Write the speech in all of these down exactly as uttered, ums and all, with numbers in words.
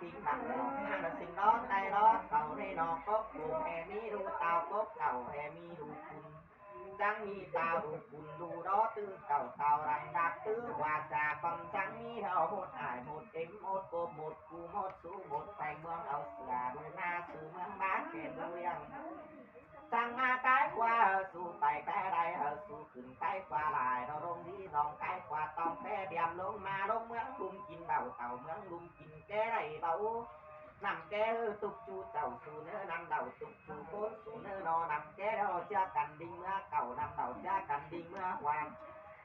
Sính đăm lỏ ꞌmá lỏ sính lỏ ꞌTáy lỏ Sảu ꞌnị ꞌnọ, cốc cuông ꞌhế ꞌmí ꞌlụk táo, cốc cảu ꞌhế ꞌmí ꞌlụk cun. Chắng ꞌmí táo ꞌlụk cun ꞌlụk lỏ ꞌtứ cảu táo răng đáp ꞌtứ ꞌva sa ꞌcón chắng ꞌmí ꞌháu ꞌmột ải ꞌmột ꞌếm ꞌmột cốp ꞌmột cu ꞌmột sú ꞌmột pheng ꞌmướng au sửa ꞌlụk ꞌná sú ꞌmướng bá khen ꞌlụk ꞌliệng. Chắng ꞌmá cái ꞌquá hảư sú pay cái đảy hảư sú khửn cái ꞌquá lai ꞌnọ ꞌlống đi dong cái ꞌquá tong ꞌpé điêm ꞌlống ꞌmá ꞌlống ꞌmướng ꞌlum kin đảu tảu ꞌmướng ꞌlum kin ké đảy báu. ꞌNặm ké ꞌhứ túc ꞌchu chảu sú ꞌnớ ꞌnặm đảu túc ꞌchu ꞌcốn sú ꞌnớ ꞌnọ ꞌnặm ké ꞌlẹo ꞌchưa căn đinh ꞌmứa cảu ꞌnặm đảu ꞌchưa căn đinh ꞌmứa hoang.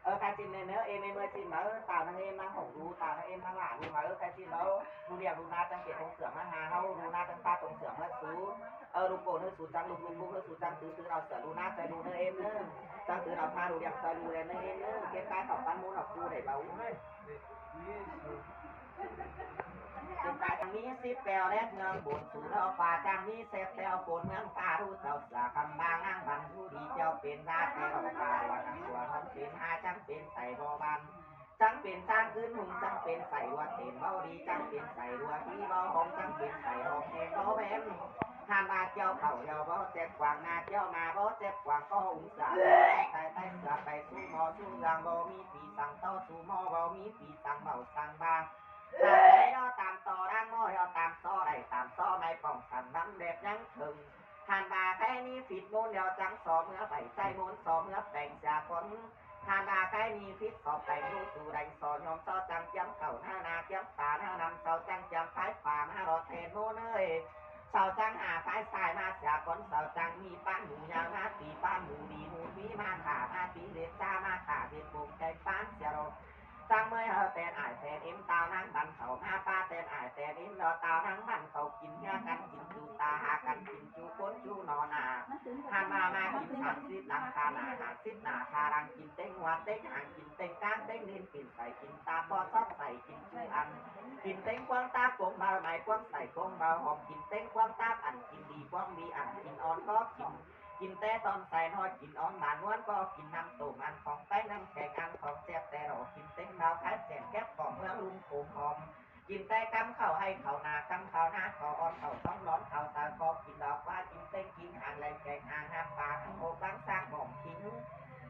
Ơ ꞌkhạy ꞌchí ꞌnớ ꞌnớ ên ên ꞌmưa ꞌchí máư táo ꞌnăng ên ꞌnăng hổng ꞌlụk táo ꞌnăng ên ꞌnăng lả ꞌlụk máư ꞌkhạy ꞌchí máư. ꞌLụk ꞌliệng ꞌlụk ꞌná chắng pên tông sửa ꞌmá ha ꞌháu, ꞌlụk ꞌná chắng pá tông sửa ꞌmá sú. Ơ ꞌlụk ꞌcốn ꞌhứ sú chắng ꞌlụk ꞌlụk ꞌlụk ꞌhứ sú chắng tứ tứ đao sửa ꞌlụk ꞌná ꞌchoi ꞌlụk ꞌnớ ên ꞌnớ. Chắng tứ đao pá ꞌlụk ꞌliệng ꞌchoi ꞌlụk ên ꞌnớ ên ꞌnớ. Kếp cái khảu ꞌpắn ꞌmôn học ꞌcu đảy báu. Chắng ꞌmí síp ꞌpẹo đét ꞌmướng bôn sú ꞌlẹo ꞌquá chắng ꞌmí sép ꞌpẹo ꞌcốn ꞌmướng ꞌphạ ꞌlụk chảu sửa khăm bang ꞌnăng băn ꞌhụ đi ꞌcheo pên đa ꞌtẹ ꞌlọ ꞌquá ꞌlẹo ꞌnăng ꞌquá ꞌnọng pên ha chắng pên sảy báu ban. Chắng pên chắng ꞌcứn ꞌhung chắng pên sảy ꞌlua tên báu đi chắng pên sảy ꞌlua ꞌhí báu hong chắng pên sảy hong ên báu bén. ꞌHan ꞌva ꞌcheo khảu ꞌlẹo báu chép quảng ꞌna ꞌcheo ꞌna báu chép quảng ꞌcọ ung sả. Tay tay sửa pay sú ꞌmo sú ꞌlương báu ꞌmí phi săng ꞌto sú ꞌmo báu ꞌmí phi săng báu săng ba. Ná cái ꞌlẹo tam ꞌto ꞌnăng ꞌmo ꞌlẹo tam ꞌto đảy tam ꞌto ꞌmạy pỏng săn đăm đét ꞌnhắng khửn. ꞌHan ꞌva cái ꞌmí phít ꞌmôn ꞌlẹo chắng so ꞌmứa pay ꞌchái ꞌmôn so ꞌmứa peng sia ꞌcốn. ꞌHan ꞌva cái ꞌmí phít so peng ꞌlụk sú đảy so ꞌnhóm so chắng ꞌchiếm khảu ꞌná ꞌná ꞌchiếm pá ꞌná ꞌnặm so chắng ꞌchiếm phái pá ꞌná ꞌlọ then ꞌmôn ơi. So chắng ha phái sai ꞌmá sia ꞌcốn so chắng ꞌmí ꞌpán mủ ꞌnhắng ꞌmá ti ꞌpán mủ đi ꞌmụ ꞌmí ꞌmá khả ꞌmá ti ꞌdệt sa ꞌmá khả ꞌdệt bông keng ꞌpán sia ꞌlọ. Chắng ꞌmới hảư ten ải ten ꞌếm táo ꞌnăng băn khảu ꞌmá pá ten ải ten ꞌếm ꞌlẹo táo ꞌnăng băn khảu kin ꞌhia căn kin ꞌchu ta ha căn kin ꞌchu ꞌcốn ꞌchu ꞌnọ ꞌna. ꞌHan ꞌva ꞌmá kin sam síp lăng pha ꞌna ha síp ꞌna pha lăng kin ꞌtếng ꞌhua ꞌtếng hang kin ꞌtếng cáng ꞌtếng ꞌnên kin sảy kin ta ꞌpo sót sảy kin ꞌchu ăn. Kin ꞌtếng ꞌquáng táp ꞌcống báu ꞌmạy ꞌquáng sảy ꞌcống báu hom kin ꞌtếng ꞌquáng táp ăn kin đi ꞌquáng đi ăn kin ón ꞌcó kin. Kin té ꞌtọn sảy ꞌnọi kin ón ban ꞌngốn ꞌcọ kin ꞌnặm tôm ăn khong ꞌpéng ꞌnặm keng ăn khong chép té ꞌlọ kin ꞌtếng báu khái chẻn kép khong ꞌmướng ꞌlum khôm hom. Kin té cắm khảu ꞌhay khảu ꞌna cắm khảu ꞌná khảu ón khảu sóng lón khảu saư ꞌcọ kin đao ꞌquá kin ꞌtếng kin hang leng keng hang ꞌnặm pá ꞌhụ ꞌváng ꞌsáng bỏng kin.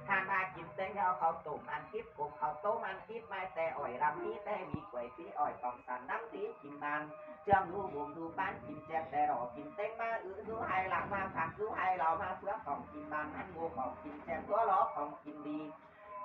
ꞌHan ꞌva kin ꞌtếng ꞌlẹo khảu tôm ăn kíp cốm khảu tốm ăn kíp ꞌmạy té ỏi lăm ꞌmí té đi quảy pí ỏi tỏng săn đăm đi kin ban. ꞌChiêm ꞌlú bôm ꞌlú ꞌpán kin chép té ꞌlọ kin ꞌtếng ꞌmá ứ ꞌlú ꞌhay lăng ꞌmá phăng ꞌlú ꞌhay lau ꞌmá phước khong kin ban ăn ꞌngộ khong kin chép ꞌtúa ló khong kin đi.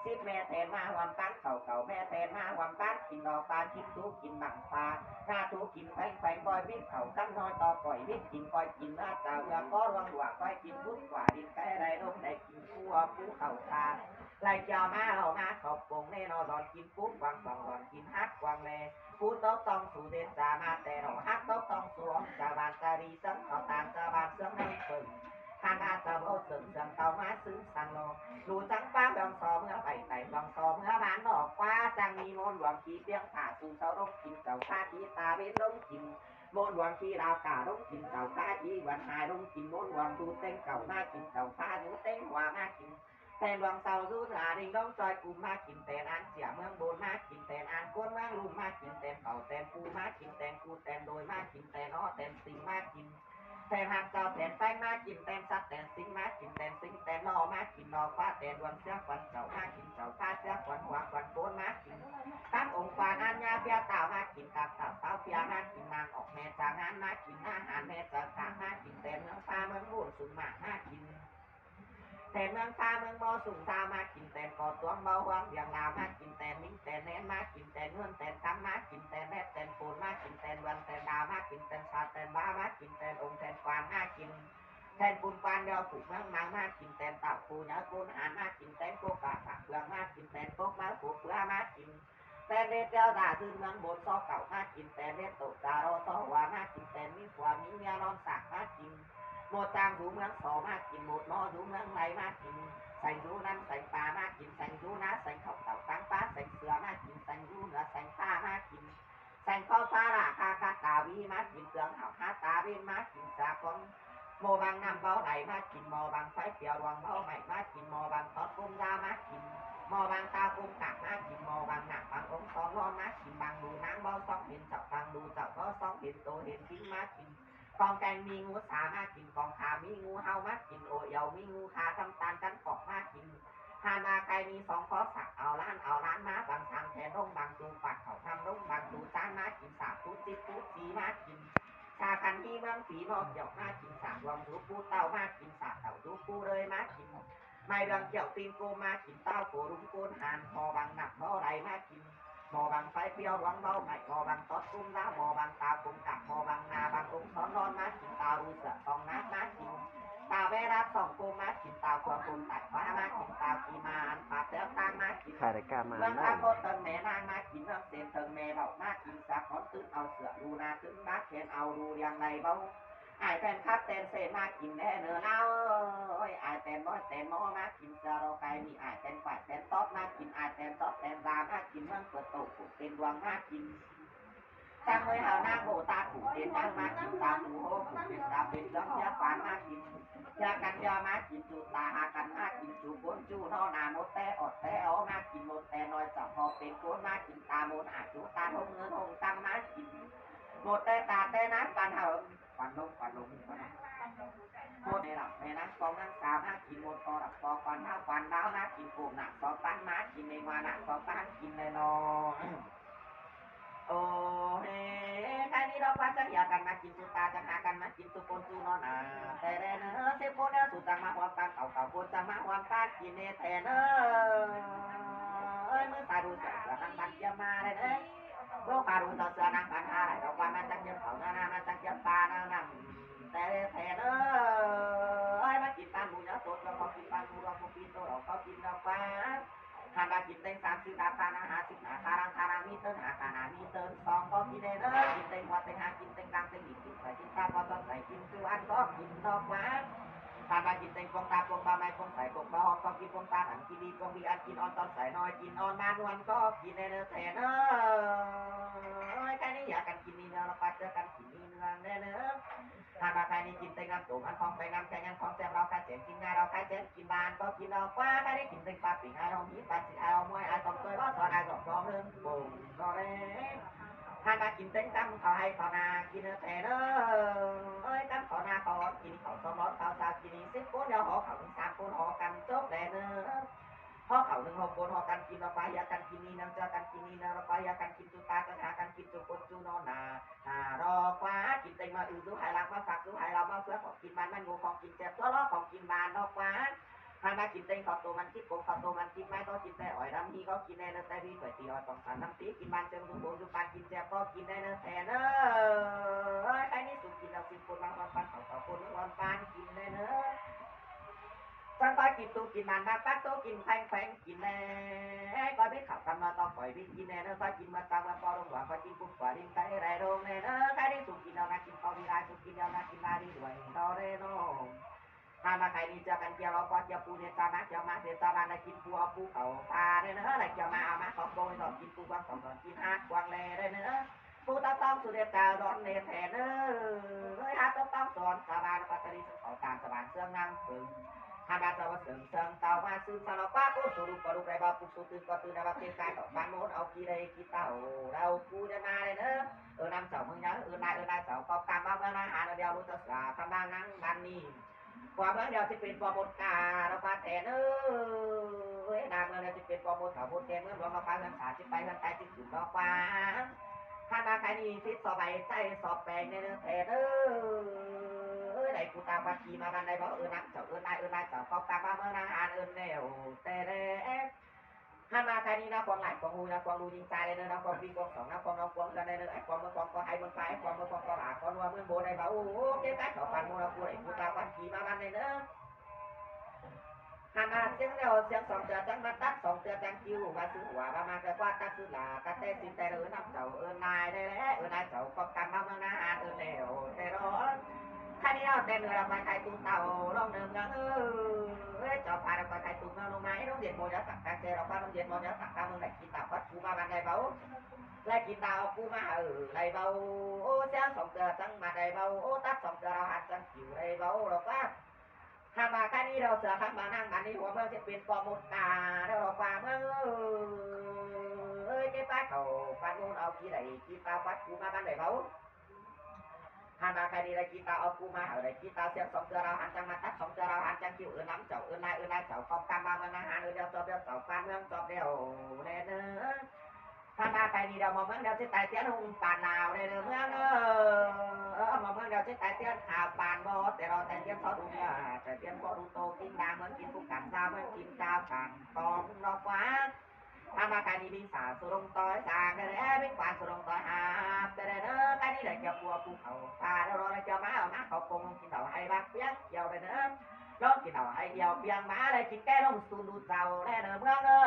Síp ꞌme then ꞌmá ꞌhuôm ꞌpán khảu cảu ꞌme then ꞌmá ꞌhuôm ꞌpán kin đao ꞌpá kíp tú kin bảng pha. ꞌNa tú kin pheng pheng ꞌcoi mít khảu cắm ꞌnọi ꞌto ꞌcoi mít kin ꞌcoi kin ꞌmá chao ꞌmưa ꞌcó ꞌluống ꞌlua ꞌcoi kin bút ꞌquá đin cái đảy ꞌlống đảy kin ꞌcú ꞌhọp ꞌcú khảu pha. Lai ꞌchọ ꞌmá ꞌháu ꞌmá khảu pông ꞌnê ꞌnọ dọn kin pú quang tỏng dọn kin hák quang ꞌlé. Pú tốc tong sú đên cha ꞌmá té ꞌnọ hák tốc tong sú ón cha ban cha đi sớng khảu tan cha ban sớng ꞌnăng sớng. ꞌHan ꞌva cha báu sớng sớng tau ꞌmá sướng săn ꞌnọ. ꞌLụk chắng ꞌpá ꞌluống so ꞌmứa pay tảy ꞌluống so ꞌmứa ban ꞌnọ ꞌquá chắng ꞌmí ꞌmôn ꞌluống ꞌkí piếng phả sú sau ꞌlống kin chảu ꞌpá ꞌkí ta ꞌvến ꞌlống kin. ꞌMôn ꞌluống ꞌkí đao cả ꞌlống kin chảu ꞌpá ꞌkí ꞌván hai ꞌlống kin ꞌmôn ꞌluống ꞌlụk ꞌtếng cảu ꞌmá kin chảu ꞌpá ꞌlụk ꞌtếng hua ꞌmá kin. Then ꞌluống sau dú ꞌna đinh ꞌlống ꞌchoi ꞌcum ꞌmá kin then ăn sia ꞌmướng bôn ꞌmá kin then ăn ꞌcốn ꞌmướng ꞌlum ꞌmá kin then khảu then pu ꞌmá kin then ꞌcu then đôi ꞌmá kin then ó then sính ꞌmá kin. Then hăn chảu then ꞌpéng ꞌmá kin then sắt then sính ꞌmá kin then sính then lo ꞌmá kin lo ꞌquá then ꞌluống sia khuôn chảu ꞌmá kin chảu ꞌpá sia khuôn hua khuôn ꞌcốn ꞌmá kin. Cắp ống ꞌquá ăn ꞌnhá ꞌpía tảo ꞌmá kin cắp tảo táo ꞌpía ꞌmá kin nang ỏng ꞌme chang ăn ꞌmá kin ꞌná hăn ꞌme chang cang ꞌmá kin then ꞌmướng ꞌphạ ꞌmướng ꞌmôn sung mả ꞌmá kin. Then ꞌmướng ꞌphạ ꞌmướng ꞌmo sung thao ꞌmá kin then ꞌcọ ꞌtuống báu ꞌhuống ꞌliệng lao ꞌmá kin then ꞌmính then ꞌnén ꞌmá kin then ꞌngớn then cắm ꞌmá kin then ꞌnét then phôn ꞌmá kin then ꞌvươn then đao ꞌmá kin then sat then ꞌva ꞌmá kin then ống then quan ꞌmá kin. Then pun quan ꞌlẹo phủ ꞌmướng ꞌmáng ꞌmá kin then tảo phu nháư ꞌcốn hán ꞌmá kin then cốc cả phả ꞌpương ꞌmá kin then cốc máư phủ ꞌpứa ꞌmá kin. Then đét ꞌlẹo đa ꞌdưn ꞌmướng bôn so cảu ꞌmá kin then đét tổ cha ro so hua ꞌmá kin then ꞌmí phua ꞌmí ꞌmía ꞌnón sảng ꞌmá kin. ꞌMột chang dú ꞌmướng so ꞌmá kin ꞌmột ꞌmo dú ꞌmướng ꞌlay ꞌmá kin. Seng dú ꞌnặm seng pá ꞌmá kin seng dú ꞌná seng khảu tảo táng pá seng sưa ꞌmá kin seng dú ꞌnứa seng ꞌphạ ꞌmá kin. Seng ꞌcó ꞌphạ lả ꞌkhạ ꞌkhạ ta ꞌví ꞌmá kin ꞌtướng hảu há ta ꞌvến ꞌmá kin sa ꞌcốn. ꞌMo bang ꞌnặm báu đảy ꞌmá kin ꞌmo bang phái piêu ꞌluống báu mảy ꞌmá kin ꞌmo bang tót ꞌcốn da ꞌmá kin. ꞌMo bang tao ꞌcốn cảng ꞌmá kin ꞌmo bang nẳng bang ống song ꞌlón ꞌmá kin bang đu ꞌnáng báu song pên chảu bang Đu chảu có sóng hên tô hên kính ꞌmá kin. Cong keng ꞌmí ꞌngú sa ꞌmá kin, cong kha ꞌmí ꞌngú ꞌháu ꞌmá kin, ô yau ꞌmí ꞌngú kha ꞌchăm ꞌtan căn cỏng ꞌmá kin. ꞌHan ꞌmá khay ꞌmí song khó sặc au ꞌlán au ꞌlán ꞌmá, bang sam then ꞌlống bang tu, pạt khảu thăm ꞌlống bang tu, chán ꞌmá kin, sạp pút síp pút sí ꞌmá kin. Sa căn ꞌmí ꞌmướng phi ꞌmo kiẻo ꞌmá kin, sạp luông dú pút ꞌtạu ꞌmá kin, sạp tảu dú pút ꞌlới ꞌmá kin. ꞌMạy luông kiẻo ꞌpinh ꞌcốm ꞌmá kin, ꞌtạu cô ꞌlung ꞌcốn han, ꞌmo bang ꞌnặp ꞌmo đay ꞌmá kin. ꞌMo bang ꞌpháy ꞌpiu luông báu ꞌmạy, ꞌmo bang tót ꞌcốm đáo, ꞌmo bang tao ꞌcốm cắp, ꞌmo bang ꞌna bang ꞌcốm són ꞌnón ꞌmá kin, tao đu sửa song ꞌnáng ꞌmá kin, tao ꞌmé đáp song ꞌcốm ꞌmá kin, tao khua ꞌcốm tải ꞌmá ꞌmá kin, tao ki ma ăn pha téo ꞌtáng ꞌmá kin. Khai đảy ca ma ꞌmướng ꞌnặn. Khắp ꞌcốn tơng mẹ ꞌnáng ꞌmá kin, ꞌmướng sên tơng mẹ bảu ꞌmá kin, sạp khón tứn au sửa đu ꞌna tứn bác khen au đu liang đay báu. Ải then khắp then sên ꞌmá kin ꞌlé ꞌnớ ꞌláo ơi, ải then ꞌmói then ꞌmó ꞌmá kin, ꞌchọ ꞌlọ cai ꞌnị ải then quải then tót ꞌmá kin, ải then tót then da ꞌmá kin, ꞌmướng pơt tổ phủ tên luông ꞌmá kin. Chắng ꞌmới hảư ꞌnáng bộ ta phủ tên ꞌnáng ꞌmá kin, ta phủ ꞌhô phủ tên ta pên ꞌlớng ꞌhiá quan ꞌmá kin. ꞌHiá căn ꞌhiá ꞌmá kin, ꞌchu ta ha căn ꞌmá kin, ꞌchu ꞌcốn ꞌchu ꞌnó na ꞌmốt té ꞌọt té ó ꞌmá kin, ꞌmốt té ꞌnọi chảu ꞌhọt pên ꞌcốn ꞌmá kin, ta ꞌmôn ải ꞌchu ta ꞌhống ꞌngớn ꞌhống ꞌcắm ꞌmá kin. ꞌMốt té ta té ꞌnáng căn hảư Quan ꞌlống, quan ꞌlống, quan ꞌlống. ꞌMốt mẹ ꞌlạu, mẹ ꞌnáng ꞌcóng ꞌnáng sa ꞌmá kin, ꞌmốt ꞌpo ꞌlạu ꞌpo, quan ꞌnáo, quan ꞌnáo ꞌmá kin, ꞌcốm ꞌnạ so ꞌpán ꞌmá kin, ꞌmá ꞌnạ so ꞌpán kin ꞌnị ꞌnọ. Ô hê, ꞌkhạy ꞌnị ꞌlọ ꞌquá chắng ꞌhịa căn ꞌmá kin, ꞌchu ta chắng ha căn ꞌmá kin, ꞌchu ꞌcốn ꞌchu ꞌnó na. Té ꞌlẹ ꞌnớ, síp ꞌcốn ꞌnị ꞌchu chắng ꞌmá ꞌhuôm ꞌpán, cáu cáu ꞌcốn chắng ꞌmá ꞌhuôm ꞌpán kin ꞌnị ꞌtẹ ꞌnớ. Ơi, ꞌmứ sa đu sửa sửa ꞌnăng ꞌpán kiếp ꞌmá ꞌlẹ ꞌnớ. ꞌMưa khua đu ꞌtọ sửa ꞌnăng ꞌpán ha đảy, ꞌlọ ꞌquá ꞌmá chắng kiếp cáu ꞌnớ na, ꞌmá chắng kiếp ꞌpá ꞌnớ ꞌnặn. Té ꞌtẹ ꞌnớ. Ơi, ꞌmá kin ꞌpán mú nhớ ꞌtố, ꞌlọ ꞌcọ kin ꞌpán mú, ꞌlọ ꞌcọ kin ꞌtố, ꞌlọ ꞌcọ kin ꞌnọ ꞌquá. ꞌHan ꞌmá kin ꞌtếng sam síp ꞌnạp ꞌpán ꞌnăng ha síp ꞌnạp ꞌpán ꞌnăng ꞌmí ꞌtớn ha căn ꞌnăng ꞌmí ꞌtớn song ꞌcọ kin ꞌnị ꞌnớ. Kin ꞌtếng ꞌmọt ꞌtếng ha kin ꞌtếng ꞌlăng ꞌtếng đít kin ꞌsái kin ꞌtạp ꞌpo ꞌtọn ꞌsái kin ꞌchu ăn ꞌcọ kin ꞌnọ ꞌquá. ꞌHan ꞌmá kin ꞌtếng pông ta pông ꞌva ꞌmạy pông ꞌsái pông ꞌva ꞌhọt ꞌcọ kin pông ta ăn kin đi pông đi ăn kin ón ꞌtọn ꞌsái ꞌnọi kin ón ꞌmá ꞌnuôn ꞌcọ kin ꞌnị ꞌnớ ꞌtẹ ꞌnớ. Ơi, ꞌkhạy ꞌnị ꞌhịa căn kin ꞌnị ꞌnớ, ꞌlọ ꞌquá ꞌchớ căn kin ꞌnị ꞌnớ ꞌnớ. ꞌHan ꞌmá ꞌkhạy ꞌnị kin ꞌtếng ꞌnặm tốm ăn phong ꞌpéng ꞌnặm ꞌkhạy ꞌnặm phong ꞌsém ꞌlọ ꞌkhạy ꞌchén kin ꞌnhá ꞌlọ ꞌkhạy ꞌchén kin ꞌván ꞌcọ kin ꞌnọ ꞌquá. ꞌKhạy ꞌnị kin ꞌtếng ꞌpá pính ải ꞌhọm hít ꞌpá ꞌchí ải ꞌhọm ꞌmuối ải tỏm ꞌtoi bók son ải dỏm phong ꞌhớn bông ꞌnọ ꞌlẹ. ꞌHan ꞌmá kin ꞌtếng ꞌcắm khảu ꞌhạy khảu ꞌna kin ꞌnớ ꞌtẹ ꞌnớ. Ơi, ꞌcắm khảu ꞌna khảu ón kin khảu song ón khảu sa kin ꞌnị síp ꞌcốn ꞌlẹo ꞌhó khảu ꞌnưng sam ꞌcốn ꞌhó căn chốp ꞌlẹ ꞌnớ. ꞌHó khảu ꞌnưng ꞌhó ꞌcốn ꞌhó căn kin ꞌlọ ꞌquá ꞌhịa căn kin ꞌnị ꞌnăng ꞌchớ căn kin ꞌnị ꞌnăng ꞌlọ ꞌquá ꞌhịa căn kin ꞌchu ta chắng ha căn kin ꞌchu ꞌcốn ꞌchu ꞌnó na. Ha ꞌlọ ꞌquá kin ꞌtếng ꞌmá ư dú ꞌhại ꞌlặc ꞌmá phak dú ꞌhại ꞌlạu ꞌmá ꞌphứa khảu kin ꞌván ꞌmắn ꞌngô khong kin chép ꞌtố ꞌló khong kin ꞌván ꞌnọ ꞌquá. ꞌHan ꞌmá kin ꞌtếng khảu tô măn kíp cốm khảu tô măn kíp ꞌmái ꞌcọ kin ꞌtẹ ỏi đăm ꞌhí ꞌcọ kin ꞌnị ꞌnớ ꞌtẹ ꞌvi khỏi ti ỏi tỏng săn đăm ti kin ꞌván ꞌchương dú ꞌcốm dú ꞌpán kin chép ꞌcọ kin ꞌnị ꞌnớ ꞌtẹ ꞌnớ. Ơi, ꞌkhạy ꞌnị su kin ꞌlẹo síp ꞌcốn ꞌmá ꞌhuôm ꞌpán khảu khảu ꞌcốn ꞌmá ꞌhuôm ꞌpán kin ꞌnị ꞌnớ. Chắng ꞌtoi kin tu kin măn ꞌmá ꞌpán ꞌtố kin ꞌpéng ꞌpéng kin ꞌnị. Ơi, ꞌcoi bít khảu ꞌcắm ꞌnọi ꞌtọ ꞌcoi bít kin ꞌnị ꞌnớ. ꞌCoi kin ꞌmưa chắng ꞌmưa ꞌpo ꞌlống ꞌlua ꞌcoi kin púk ꞌpua ꞌlính ꞌtẹ ꞌlẹ ꞌlống ꞌnị ꞌnớ. ꞌKhạy ꞌnị su kin ꞌlẹo ꞌnạ kin ꞌpo ꞌvi lai su kin ꞌlẹo ꞌnạ kin lai đi đuổi ꞌnọ ꞌlẹ ꞌnọ. ꞌHan ꞌmá ꞌkhạy ꞌnị ꞌchớ căn ꞌkiêu ꞌlọ ꞌquá ꞌkiêu pu ꞌnị ꞌchá ꞌmá ꞌkiêu ꞌmá ꞌdệt ꞌchá ꞌván ꞌlẹ kin pu au pu khảu pha ꞌnị ꞌnớ. ꞌLẹ ꞌkiêu ꞌmá au ꞌmá khong ꞌcốn ꞌnị ꞌtọ kin pu quang khong ꞌtọn kin hát quang ꞌlẹ ꞌnị ꞌnớ. Pu tốc tóng su ꞌdệt cao đón ꞌnị ꞌtẹ ꞌnớ. Ơi, hát tốc tóng son sa ꞌván ꞌquá ta đi sương khảu ꞌtan sa ꞌván sương ꞌnăng phưng. ꞌHan ꞌmá sa ꞌva sương sương tau ꞌmá sương sa ꞌnọ ꞌquá ꞌcốn su đúc ꞌcọ đúc đảy báu, púc su tứn ꞌcọ tứn đảy báu, kin cai khảu ꞌpán ꞌmôn au ki đảy ki tảu đau cu đảy ꞌmá đảy ꞌnớ. Ơ ꞌnặm chảu ꞌmướng nháư, ơ ꞌnại ơ ꞌnại chảu ꞌcọ ꞌcắm ꞌmá ꞌmưa ꞌná ha ꞌnọ ꞌlẹo ꞌlụk chảu sửa ꞌcắm ꞌmá ꞌnăng ꞌván ꞌnị. ꞌQuá ꞌmướng ꞌlẹo ꞌchí pên ꞌpo ꞌmôn ca ꞌnọ ꞌquá ꞌtẹ ꞌnớ. Ơi, ꞌna ꞌmướng ꞌlẹo ꞌchí pên ꞌpo ꞌmôn khảu ꞌmôn ké ꞌmướng ꞌluống ꞌnọ ꞌquá, ꞌhướn sả ꞌchí pay ꞌhướn tai ꞌchí sủn ꞌnọ ꞌquá. ꞌHan ꞌmá ꞌkhạy ꞌnị phít so pay ꞌchái so peng ꞌnị ꞌnớ ꞌtẹ ꞌnớ. Ơi, đảy cu ta ꞌquá ki ꞌmá ꞌván đảy báu, ơ ꞌnặm chảu ơ ꞌnại ơ ꞌnại chảu ꞌcọ ꞌcắm ꞌmá ꞌmưa ꞌná ha ꞌnớ ꞌlẹo ꞌtẹ ꞌnớ. ꞌHan ꞌmá ꞌkhạy ꞌnị ꞌnạ quang lai quang hu ꞌnạ quang đu ꞌnhính ꞌchái đảy ꞌnớ, ꞌnạ quang ꞌpi quang sỏng ꞌnạ quang ꞌnọng quang ꞌhướn đảy ꞌnớ, ải quang ꞌmưa quang ꞌcọ ꞌhạy ꞌmưa ꞌpá, ải quang ꞌmưa quang ꞌcọ lả ꞌcọ ꞌnua ꞌmưa ꞌbô đảy báu. Ô, kê ꞌcái khảu păn ꞌmưa ꞌnọ cu đảy cu ta ꞌquá ki ꞌmá ꞌván đảy ꞌnớ. ꞌHan ꞌmá ꞌsiếng ꞌlẹo ꞌsiếng song ꞌtưa chắng ꞌmá tắt, song ꞌtưa chắng ꞌkiu ꞌva sư hua ꞌva ꞌmá ꞌtẹ ꞌquá tắt sư lả tắt ꞌtẹ ꞌsịn ꞌtẹ ꞌnớ, ꞌnặm chảu ơ ꞌnại đảy ꞌlẹ, ơ ꞌnại chảu ꞌcọ ꞌcắm ꞌmá ꞌmưa ꞌná ha ꞌnớ ꞌlẹo ꞌtẹ ꞌnớ. ꞌKhạy ꞌnị ꞌnạ ꞌtẹ ꞌnớ ꞌlẹo ꞌquá khai tung tảu ꞌlống ꞌnớ ꞌmướng ơi. Chảu pha ꞌlẹo ꞌquá khai tung ꞌmướng ꞌlống ꞌmá, ꞌlống điện ꞌmô ꞌnhó sẳng cang ꞌtẹ ꞌlẹo ꞌquá ꞌlống điện ꞌmô ꞌnhó sẳng cang ꞌmướng đảy kin tảu ꞌquá cu ꞌmá ꞌván đảy báu. Đảy kin tảu cu ꞌmá hảư đảy báu. Ô, ꞌsiếng song ꞌtưa chắng ꞌmá đảy báu. Ô, tắt song ꞌtưa ꞌlẹo hăn chắng ꞌkiu đảy báu ꞌlẹo ꞌquá. ꞌHan ꞌmá ꞌkhạy ꞌnị ꞌlẹo sửa ꞌkhắm ꞌmá ꞌnăng ꞌmắn ꞌnị hua ꞌmướng ꞌchí pên ꞌpo ꞌmôn ca ꞌlẹo ꞌlẹo ꞌquá ꞌmướng ơi. Ơi, cái bác khảu, bác ngôn au ký đảy, ký tao bác cú má bác đảy báu. Hăn ba khay đi đảy ký tao au cú má hảư đảy ký tao siêng song ꞌtưa đao hăn chăng ꞌmá tắt song ꞌtưa đao hăn chăng kiu ơn lắm chảu ơn lai ơn lai chảu khong căm ba ꞌmướng ꞌnăng hăn ơn đeo chọp đeo chảu phan ꞌmướng chọp đeo. Đe ꞌnớ. Hăn ba khay đi đeo ꞌmo ꞌmướng đeo chết tai tiết hung pàn nào đe ꞌnớ ꞌmướng ơ. ꞌMo ꞌmướng đeo chết tai tiết hào pàn ꞌmo té ꞌlo tai tiết sót đu ꞌnhá tai tiết sót đu tô kinh đa ꞌmướng kinh phúc cản giao ꞌmướng kinh giao cản tong ꞌnọ ꞌquá. Hăn ba khay đi binh xả su lông ꞌtoi sang đe ꞌnớ binh quan su lông ꞌtoi hạp đe ꞌnớ. Khay đi đảy kiêu cua cu khảu pha đe ꞌlo đe kiêu ꞌmá au ꞌmá khảu pông ꞌlống kin đảu ꞌhay bác piếng kiêu đe ꞌnớ. ꞌLống kin đảu ꞌhay kiêu piêng ꞌmá đảy kin ké ꞌlống sun đu dau đe ꞌnớ ꞌmướng ơ.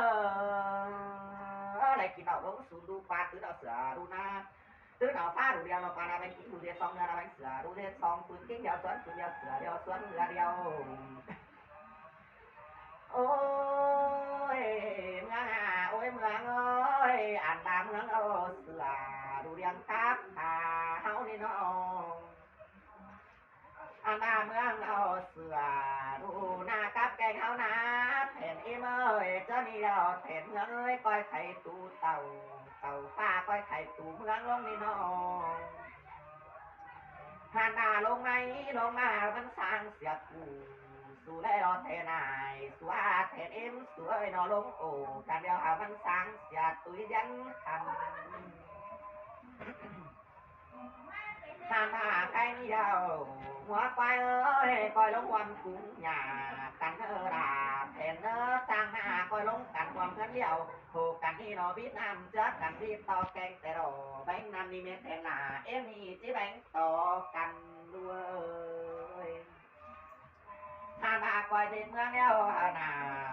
Đảy kin đảu ꞌlống sun đu phan tứ đảu sửa đu ꞌna. Tứ đảu phá đu điêu ꞌnọ phan ꞌna bén kin đu điêu song ꞌnơ ꞌna bén sửa đu điêu song phun kin điêu suốn phun điêu sửa điêu suốn ꞌnơ điêu. Ôi ꞌmướng à, ôi ꞌmướng ơi, ăn ba ꞌmướng au sửa đu điêu cắp hả ꞌháu ꞌnị ꞌnọ. Ăn ba ꞌmướng au sửa đu ꞌna cắp keng ꞌháu ꞌna. Then ꞌếm ơi, ꞌchớ ꞌnị đao then ꞌmướng ơi, ꞌcoi khay tu tảu, tảu pha ꞌcoi khay tu ꞌmướng ꞌlống ꞌnị ꞌnọ. Hăn ba ꞌlống ꞌmá, ꞌlống ꞌmá hảư ꞌmắn sáng sia cu, su ꞌlẹ ꞌlo then ai, su a then ꞌếm su ơi ꞌnọ ꞌlống ổ, căn điêu hảư ꞌmắn sáng sia tui dăn căn. Hăn ba khay ꞌnị đao, ꞌmứa ꞌquái ơi, ꞌcoi ꞌlống ꞌhuôm cúng nhà, căn ơ đa then ꞌnớ, ꞌchang ꞌna ꞌcoi ꞌlống căn ꞌhuôm ꞌngớn điêu, hô căn ꞌnị ꞌnọ bít ꞌnặm ꞌchớ căn bít ꞌto keng té ꞌlo, béng ꞌnặm ꞌnị ꞌmen then ꞌna, ꞌếm ꞌnị ꞌchí béng ꞌto căn đu ơi. Hăn ba ꞌcoi ꞌdệt ꞌmướng đeo hảư ꞌna,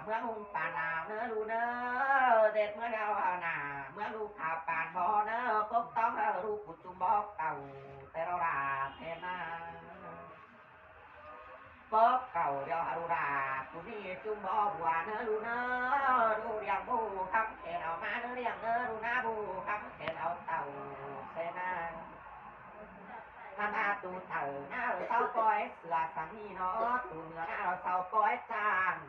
ꞌmướng hung pàn nao ꞌnớ đu ꞌnớ, ꞌdệt ꞌmướng đeo hảư ꞌna, ꞌmướng đu khảu pàn bó ꞌnớ, cốc tóng hảư đu cu ꞌchum bó cảu, té ꞌlo đa then ꞌna. Bó cảu điêu hảư đu đa, cu ꞌnị ꞌchum bó bua ꞌnớ đu ꞌnớ, đu điêu bu khắm khen au ꞌmá ꞌnớ điêu ꞌnớ, đu ꞌná bu khắm khen au tảu, then ꞌna. Hăn ba tu tảu ꞌna au sau ꞌcoi sửa săng ꞌnị ꞌnọ, tu ꞌnưa ꞌna au sau ꞌcoi chang,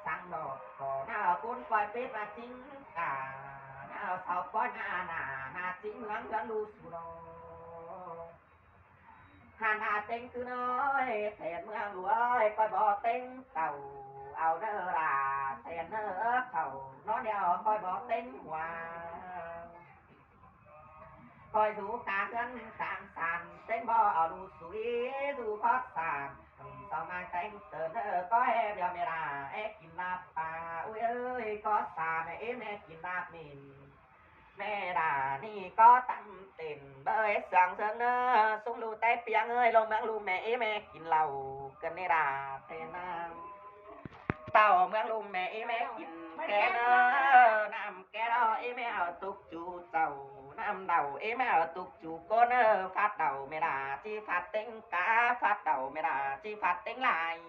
săng ꞌnọ, ꞌcọ ꞌna au cốn ꞌcoi pít ꞌmá chính cả, ꞌna au sau ꞌcoi ꞌna ꞌna ꞌna chính ꞌmướng ꞌngớn đu su ꞌnọ. Hăn ba ꞌtếng ꞌcứ ꞌnớ ơi, then ꞌmướng đu ơi, ꞌcoi bó ꞌtếng tảu, au ꞌnớ đa then ꞌnớ khảu, ꞌnón điêu ꞌcoi bó ꞌtếng hua. ꞌCoi dú cá ꞌngớn cang săn, ꞌtếng bó au đu su ꞌí dú khót săn, sau ꞌmá ꞌtếng tơn ơ, ꞌcoi điêu ꞌme đa é kin ꞌlạp pa, ui ơi, khót săn é ꞌme kin ꞌlạp ꞌmịn. ꞌMe đa ꞌnị ꞌcọ tăm tên bới sương sương ꞌnớ, sung đu té piêng ơi, ꞌlống ꞌmướng đu ꞌme é ꞌme kin lảu, ꞌcợn ꞌnị đa then ꞌna. Tảu ꞌmướng đu ꞌme é ꞌme kin ké ꞌnớ, ꞌnặm ké ꞌlo é ꞌme au tốc chu chảu, ꞌnặm đảu é ꞌme au tốc chu ꞌcốn ơ, phát đảu ꞌme đa ꞌchí phát ꞌtếng cá, phát đảu ꞌme đa ꞌchí phát ꞌtếng lai.